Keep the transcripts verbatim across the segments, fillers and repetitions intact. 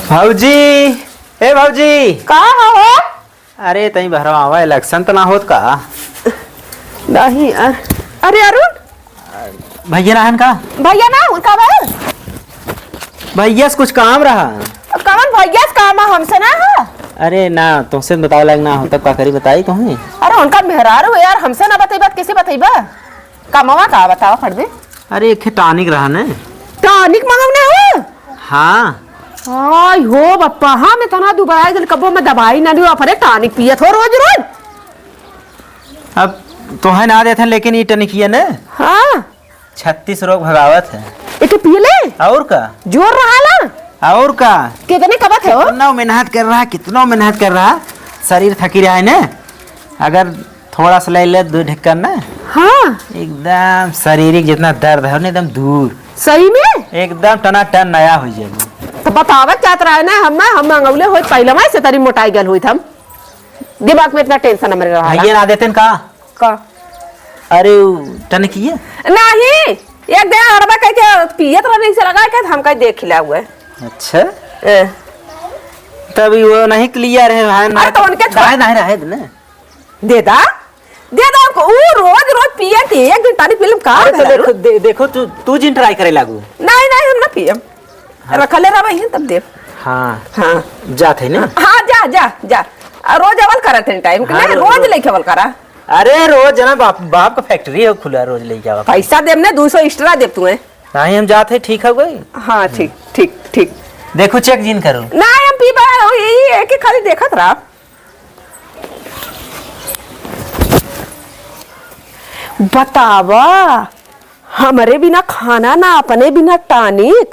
भौजी, ए भौजी। का हो? अरे, तई बहरवा आवा, election त ना होत का? नहीं, अ-, अरे अरुण। भैया ना हन का? भैया ना, उनका बा? भैया से कुछ काम रहा। कवन भैया से काम है, हमसे ना है? अरे ना, तुमसे बतावे लायक ना हो, तब का करी, बताई तुम्हें? अरे उनका मेहरारू है यार, हमसे ना बतइबा त किसे बतइबा? कमवा का बतावा फट दे। अरे, एक ठे tonic रहा ने। Tonic मंगवना हो? हाँ। आय हो बप्पा, हम इतना दुबराई गल, कबो मैं दवाई ना लियो, अपने tonic पियत हो रोज रोज। अब तोहे ना देथन, लेकिन ई टनिकिया ने हाँ। छत्तीस रोग भगावत है। एके पिए ले? और का? जोर रहा ना? और का? कितने कबत है हो? कितना मेहनत कर रहा, कितना मेहनत कर रहा, शरीर थकी रहा है ना। अगर थोड़ा सा ले ले दो ढक्कन ना, हाँ। एकदम शारीरिक जितना दर्द है ना, एकदम दूर। सही में? एकदम टनाटन नया हो जाएगा। तो बतावत जात रहा है ना, हम, हम मंगौले होइत पहले में से तरी मोटाई गल होइत हम। दिमाग में इतना tension हमरे रहा। भैया ना देते न का? का? अरे, उ टनकिया? नहीं, एक दिन अरबा कह के पियत रहने से लगा के हम कह देख खिला हुआ है। अच्छा। ए। तब वो नहीं clear है भाई ना। अरे, तो उनके छोड़। रहे, नहीं रहे ना। दे दा, दे दा, उ रोज रोज पिए थे, एक दिन तारी फिल्म का अरे, तो भेला देखो, रो? दे-, देखो, तू, तू जिन try करे लागू। नहीं, नहीं, हम ना पियम। हाँ। रखले रहबा इहन तब देब। हाँ। हाँ। जात है ना? हाँ, जा, जा, जा। आ, रोज अवल करा थे time के, हाँ, नहीं, रो-, रोज रो-, लेके अवल करा। अरे, रोज जना बाप, बाप का factory है खुला, रोज लेके आवा। पैसा देब ने, दो सौ extra देब तुहे। नहीं, हम जात है, ठीक हो गई। हाँ, ठीक, ठीक, ठीक। देखो, check जिन करो। नहीं, हम पीबा, यही है कि खाली देखत रहा। बतावा, हमरे बिना खाना ना, अपने बिना tonic।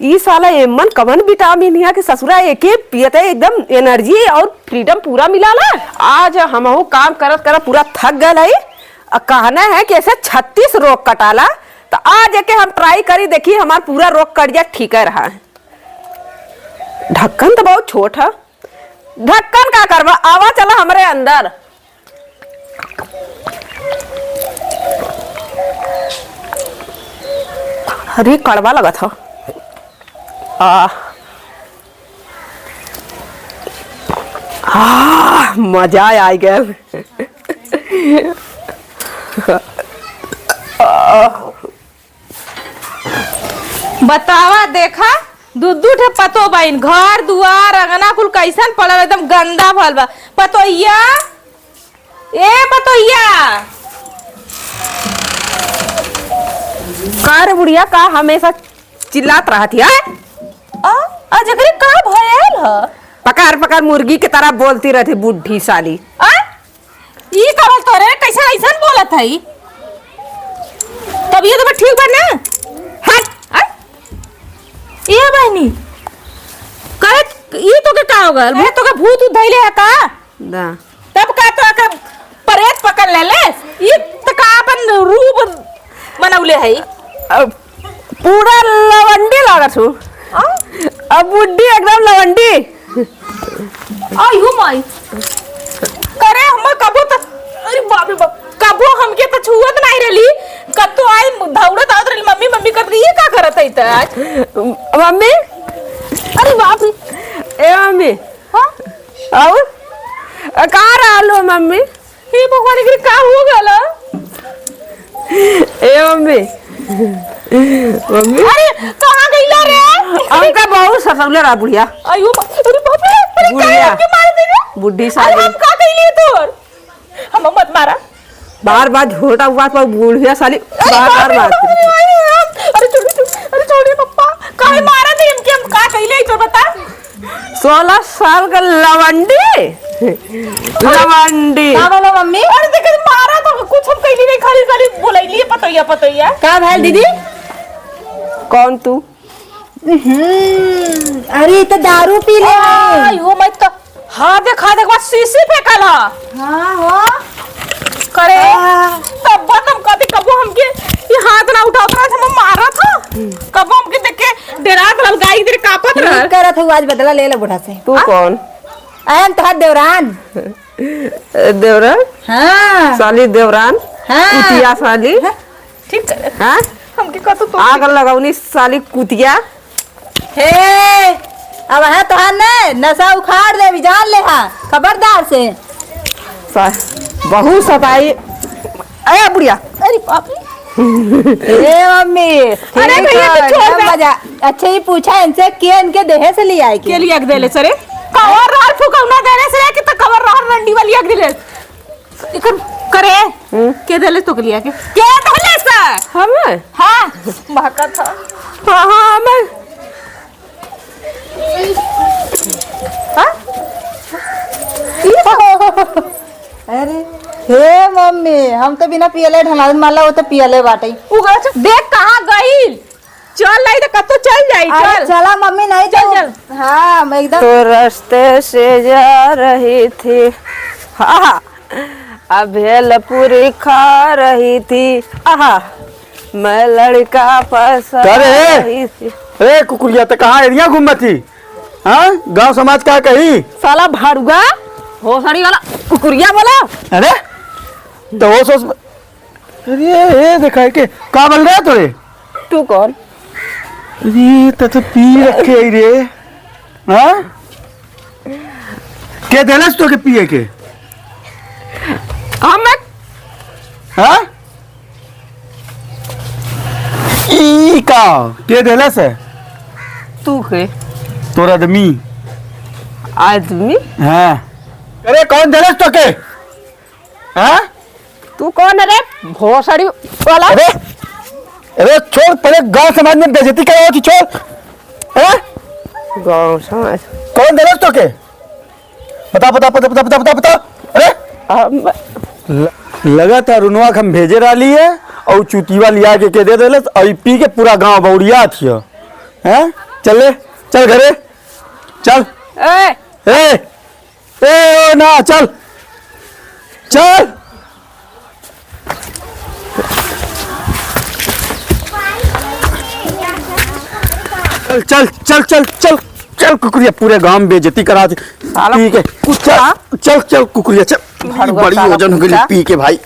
ई साला एमन कवन vitamin हिया कि ससुरा एके पियते एकदम energy और freedom पूरा मिलाला। आज हमहू काम करत करत पूरा थक गल हई। आ कहना है कि ऐसे छत्तीस रोग कटाला, तो आज एके हम try करी, देखी हमार पूरा रोग कट जा, ठीक है रहा है। ढक्कन तो बहुत छोट है। ढक्कन का करबा? आवा चला हमरे अंदर। अरे, कड़वा लगत ह। आ, आ, मजा आ गया। आ, बतावा, देखा, दू दू ठे पतो बाइन, घर दुआर अंगना कुल कैसन पड़ल, एकदम गंदा भल बा। पतोहिया, ए पतोहिया। का रे बुढ़िया, का हमेशा चिल्लात रहत हिया? आ, आज एकरे का भयल ह? पकार पकार मुर्गी के तरह बोलती रहती बुढ़ी साली। आ? ई का बोल तोरे? कैसन ऐसन बोलत हई? तबियत तो ठीक बा ना? हट! आ? ए बहनी, करे, ई तो के का हो गल? भूत तो के भूत उत धइले है का? दा। तब का तो के परेत पकड़ ले ले? ई तो का अपन रूप बनौले है? अब पूरा लवंडी लागत हूँ। आ? अब बुड्ढी एकदम लवंडी। आई हो माई। करे हम कबो त, अरे बाप रे बाप, कबो हमके त छुअत नहीं रहली। कत्तो आई दौड़त आवत रहली, "मम्मी, मम्मी," करत रही, "ये का करत है त आज?" मम्मी। अरे बाप रे। ए मम्मी। हाँ? और? अ, कहाँ रहलो मम्मी? हे भगवान, एकरे का हो गल? ए मम्मी, मम्मी। अरे, कहाँ गइला रे? हमका बहुत सतौले रहा बुढ़िया। अयो, अरे बाप रे, अरे बुढ़िया। काहे हमके मार दे रे? बुढ़ी अरे साली। हम का कइली तोर? हम मत मारा। बार बार झोटा हुआ तो बुढ़िया साली अरे बार बाप बार रे, मारती। अरे छोड़ी, छोड़ी, अरे छोड़ी पप्पा, काहे मारा थे हमके? हम का कइले तो बता। सोलह साल का लवंडी। लवंडी। का बोलो मम्मी? अरे देख, मारा तो कुछ हम कहीं नहीं, खाली, खाली बोलैली है, पतोहिया, पतोहिया। का भइल दीदी? कौन तू? हम्म, अरे, ई तो दारू पी ले। आई हो, मैं तो, हाँ, देख, हाँ, देख, बस शीशी फेंकल ह। हाँ, हो। करे, हाँ। तब बात हम कभी कबो हमके ये हाथ ना उठावत रहा, हम मारत ह। कबो हमके देख के डेरात रहल, गाई इधर कांपत रहल। ठीक करत हूँ, आज बदला ले ले बूढ़ा से। तू आ? कौन? अरे, हम तोहार देवरान। देवरान? हाँ। साली देवरान? हाँ। कुतिया साली? हाँ। ठीक करे। हाँ? हमके कतो तो आग लगौनी साली कुतिया। हे, अब है तोहार ने नशा उखाड़ देबी, जान लेहा, खबरदार से। सा-, बहुत सताई। अरे बुढ़िया। अरे बाप रे। ए मम्मी, अरे ठीक भैया, है, तू छोड़ एकदम दे। मजा। अच्छा, ये पूछा इनसे, के इनके देहे से लिया है के? के लिया के देले सरे? कवर रहल फुकौना देले सरे कि तो कवर रहल रंडी वाली लिया के देले? इकर करे। हम्म। के देले तो के लिया के? के देले सर? हम? हाँ, महका था। हाँ, हाँ, मैं। हाँ? अरे, हे मम्मी, हम तो बिना पियले ढलान माला, वो तो पियले बाटे। उ गछ देख कहाँ गई? चल नहीं तो कत्तो चल जाई, अरे चल। चला मम्मी, नहीं चल, तो चल। हाँ, मैं एकदम तो रास्ते से जा रही थी। हाँ, हाँ। अब भेलपुरी खा रही थी। आहा, मैं लड़का फंसा का रे? रही थी। ए कुकुरिया, त कहाँ एरिया घूमत थी? हाँ, गांव समाज का कही? साला भाड़ुआ, भोसड़ी वाला कुकुरिया बोला। अरे, तो होश होश, अरे, ए देखा है के, का बोल रहा है तोरे? तू कौन? अरे, त तो पी रखे ही रे। हाँ? के देलस तो के पिए के? हम। हाँ? ई का? के देलस है? तू के? तोर आदमी। आदमी? हाँ। अरे, कौन देलस तो के? हाँ? तू कौन है रे? भोसड़ी वाला? अरे, अरे, छोड़, पहले गांव समाज में बेइज्जती करावत ही, छोड़। हाँ? गांव समाज। कौन देलस तो के? बता, बता, बता, बता, बता, बता, बता। अरे? हम ल-, लगातार रुनवा के हम भेजे रहली है और चुतीवा लिया के, के दे देलस और ई पी के पूरा गांव बौड़िया थिया। हैं? चल ले, चल घरे, चल। ए! ए! ए, ओ ना, चल। चल। चल, चल, चल, चल, चल, चल, कुकुरिया, पूरे गांव में बेइज्जती करा दे। साला ठीक है, कुत्ता। चल, चल, चल, कुकुरिया, चल। भड़ुआ बड़ी साला वजन हो गई कुत्ता। पी के भाई।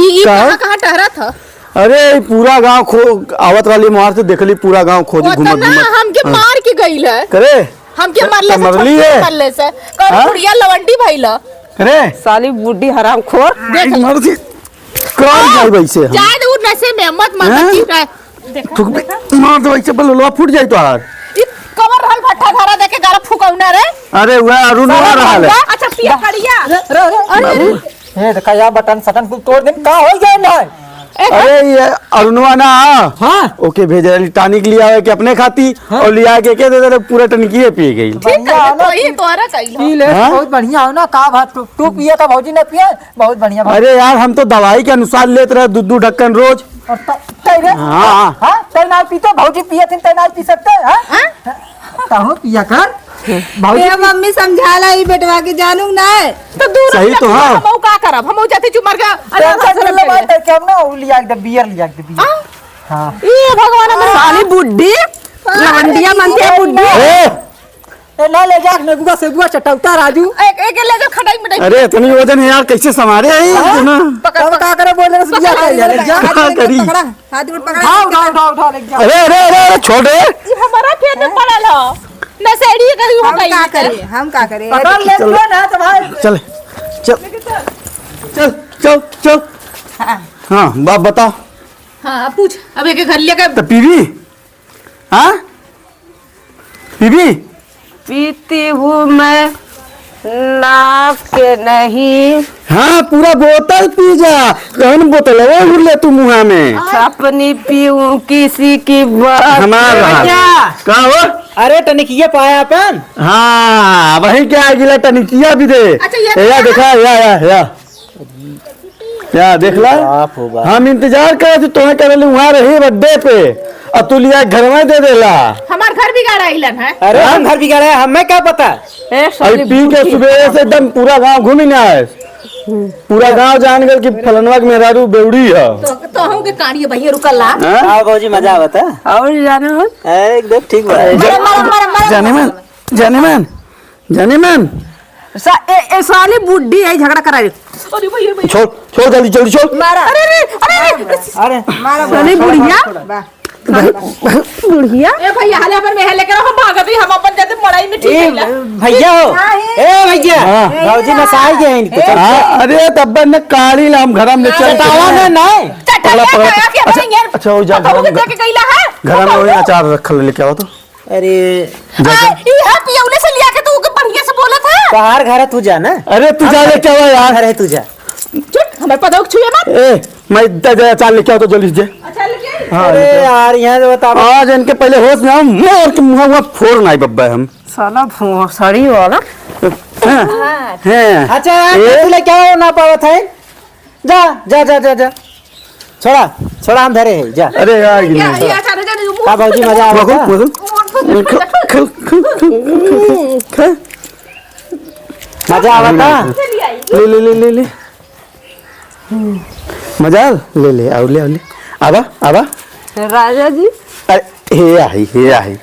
ई, ई का? कहाँ, कहाँ टहरत ह? अरे, ई पूरा गांव खो-, आवत वाली मार से देखली, पूरा गांव खोज घूमत, घूमत। हमके हाँ। मार के गइल है। करे? हमके त-, मरले त से मरली छोटकी है? मरले से। कौन हाँ? बुढ़िया लवंडी भइल ह? करे? साली बूढ़ी हरामखोर। देख ले। मर दी। कौन हाँ। जाई वैसे हम? जाए दे, उ नशे में मत मर हाँ? बची रहे। देखो, थुक दे, देखो। मार दे वैसे, बल लोहा फूट जाई तोहार। ई कवर रहल भट्टा घरा देके गारा फुकौना रे। अरे, वह अरुण साला रहल है। भंगा। अच्छा, पिया करिया। रे, रे, रे। अरे, अरे। हे, देखा, या बटन सटन कुल तोड़ देन, का हो गया ना? ए, अरे, ये अरुणवा ना, हाँ। ओके भेज रही टॉनिक लिया है कि अपने खाती, हाँ। और लिया के, के दे दे, पूरा टंकी पी गई। ठीक बढ़िया है, हो ना, तो ये पी, तोरा कइल हो। पी ले, हाँ? बहुत बढ़िया हो ना, का बात, तू, तू पिए का भौजी ना पिए, बहुत बढ़िया बात। अरे यार, हम तो दवाई के अनुसार लेत रहे, दू, दू ढक्कन रोज। और त-, तै रे? हाँ। हाँ, तै ना पीते, भौजी पिए थिन, तै ना पी सकते, हाँ? हाँ? तहु पिया कर। भौजी ए पी- मम्मी समझाला ई बेटवा के जानू ना है। तो दूर सही तो है। हम का करब? हम जाते चुमर का अरे टेंशन मत ले भाई, तै के हम ना उ लिया के दे, बियर लिया के दे, बियर। हाँ? हाँ। ए भगवान, हमर साली बुड्ढी, लवंडिया मनके बुड्ढी। ए! ए, ना ले जा, नेबुआ सेबुआ चटौता राजू। एक, एक ले जा, खटाई मिटाई। अरे, इतनी वजन है यार, कैसे संभारे है ये हाँ? इतना? पकड़, तब पकड़। का करे, बोले रस बिया पकड़, का यार, पकड़, जा। पकड़, करी। पकड़, हाथ गोड़ पकड़। हाँ, उठा, उठा, उठा, ले जा। अरे, अरे, अरे, अरे, छोड़ रे। ये हमारा खेत में पड़ल हो। नशेड़ी कहीं हो हम गई का है। करे, हम का करे? पकड़ ले, चल। जो ना तो भाई। चल, चल, चल, चल, चल। हाँ। हाँ, बाप बताओ। हाँ, अब पूछ। अब एक एक घर लेके तो पीवी? हाँ? पीबी? पीती हूँ मैं नाप के नहीं। हाँ, पूरा बोतल पी जा। कौन बोतल है? वो ले तू मुँहा में। अपनी पीऊँ किसी की बात। हमार ए रहा। भैया। का हो? अरे, टनिकिया पाया अपन? हाँ, वही क्या, अगला टनिकिया भी दे। अच्छा, ये ए, या देखा, या, या, या। या, देख ला। बाप हो बाप। हम इंतजार करत हई, तोहे करे ले वहाँ रही birthday पे, और तू लिया घर में दे देला। हमार घर बिगाड़ा अइलन है। अरे, हाँ? हम घर बिगाड़ा है, हमें क्या पता? ए, अरे, साली पी के बुद्धि सुबह से एकदम पूरा गांव घूमी ना आए। पूरा गांव जान गल कि फलनवा के मेहरारू बेवड़ी है। तो, तो हम के काढ़िए भैया रुकल ला। हाँ? आओ भौजी, मजा आवत है। और जाने हो? एकदम ठीक बा। मारा, मारा, मारा, मारा, जाने मारा। मन, जाने मन। जाने मन। सा-, ए, ए, साली बुड्ढी है, झगड़ा करा रही। अरे भैया, भैया। छोड़, छोड़, जल्दी, जल्दी छोड़। मारा। अरे, अरे, अरे, अरे। अरे। मारा, साली मारा। बुढ़िया। वाह। बुढ़िया। ए भैया, हाले अपन मेहर लेके रहो, हम भागत ही, हम अपन जाते मड़ई में ठीक ए, है ना। भैया हो। हाँ, ए भैया। हाँ। भौजी नसाई गए हैं इनके चलते। हाँ, अरे तब ने काढ़ी ला हम घरा में चल के। बतावा ना, नहीं। चटा पकड़ा, लिया पकड़ा। खाया के अच्छा, भाई यार। अच्छा, वो जा, पतोहू के घरा में, देके गईला है। घरा में वही अचार रखल लेके आओ तो। अरे। जा, आ, जा। ई है पियौले से लिया के तू ओके बढ़िया से बोलत है। तोहार घर है, तू जा ना। अरे, तू जा, लेके आवा यार। घर है, तू जा। चुप, हमारे पतोहू के छुए मत। ए, मैं इतना दे अचार लेके आओ तो जल्दी से। अच्छा, लेके आई? हाँ, अरे लेके आओ। यार, यहाँ से बताओ। आज इनके पहले होश में आओ, मार के मुँह, मुँह फोड़ नाई बब्बा हम। साला भोसड़ी वाला। हाँ। हाँ। अच्छा, ए? तू लेके आओ ना पावत है। जा, जा, जा, जा, जा। छोड़ा, छोड़ा, हम धरे हैं, जा। अरे यार, ये ये, नहीं। ये अचार है, जाने दो, का भौजी, मजा आवत बकुल, है? बकुल। खा, खा, खा, खा, खा, खा। मजा आवत है? ले, ले, ले, ले, ले। मजा आल? ले, ले, आओ, ले, आओ, ले। आवा, आवा। राजा जी। अरे, हे आई, हे आई।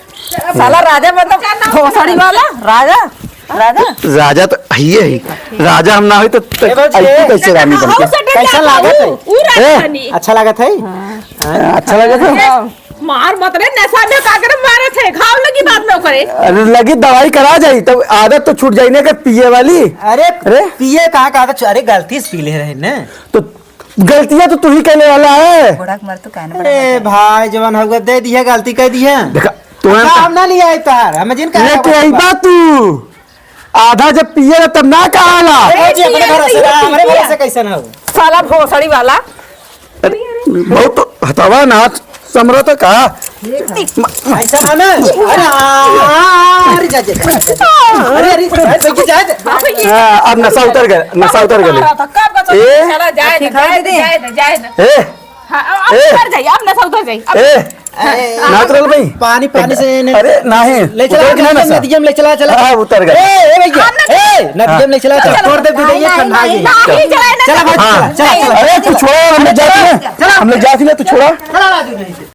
साला राजा मतलब भोसड़ी वाला राजा, राजा। राजा तो हइये ही। राजा हम ना होई तो, तो ए बाबूजी, अइती कैसे रानी बन के? कैसा लागत है? ऊ राजा ए? बनी। अच्छा लागत है? हाँ। अच्छा लागत है? ए, मार मत रे, नशा में का करे मारत है? घाव लगी बाद में ओकरे। अरे लगी, दवाई करा जाई, तब आदत तो छूट जाई ना, अगर पिए वाली। अरे, अरे? पिए कहाँ का आदत छु-, अरे गलती से पी ले रहे ने। तो गलतियाँ तो तू ही कहने वाला है। बड़ा मर तो कहने अरे भाई, जवन हउआ दे दिया, गलती कह दिया। देखा, तू अच्छा, हम ना लिया है तार, हम जिन कहा लेके आई बा तू। आधा जब पिए ना तब ना कहाला। अरे जी, अपने भरोसे ना, हमरे भरोसे कैसे ना हो? साला भोसड़ी वाला। अरे, बहुत तो हतावा नाच समरो तो का? ऐसा ना ना। अरे, अरे, जा, जा, जा, जा। अरे, अरे, जा, जा, जा, जा। हाँ, अब नशा उतर गया, नशा उतर गया। ए? चला, जाए दे, जाए दे, जाए दे, जाए दे। ए? हाँ, अब, अब ए? उतर जाइए, अब नशा उतर जाइए, अब ए? हाँ, नाच रहल भाई? पानी, पानी से नहीं। अरे, नहीं। ले चला, उतर गया ना नदिया में ले चला, चला। हाँ, उतर गया। ए, ए भैया, आप ना ए, नदिया में ले चला, चला। छोड़ दे, दे दे, ये नहीं, ठंडा नहीं, है। नहीं, नहीं, चला भाई, हाँ। चला, चला, चला। अरे, तू छोड़ा, हम लोग जाती है। चला। हम लोग जाती है, तू छोड़ा। चला, राजू, नहीं।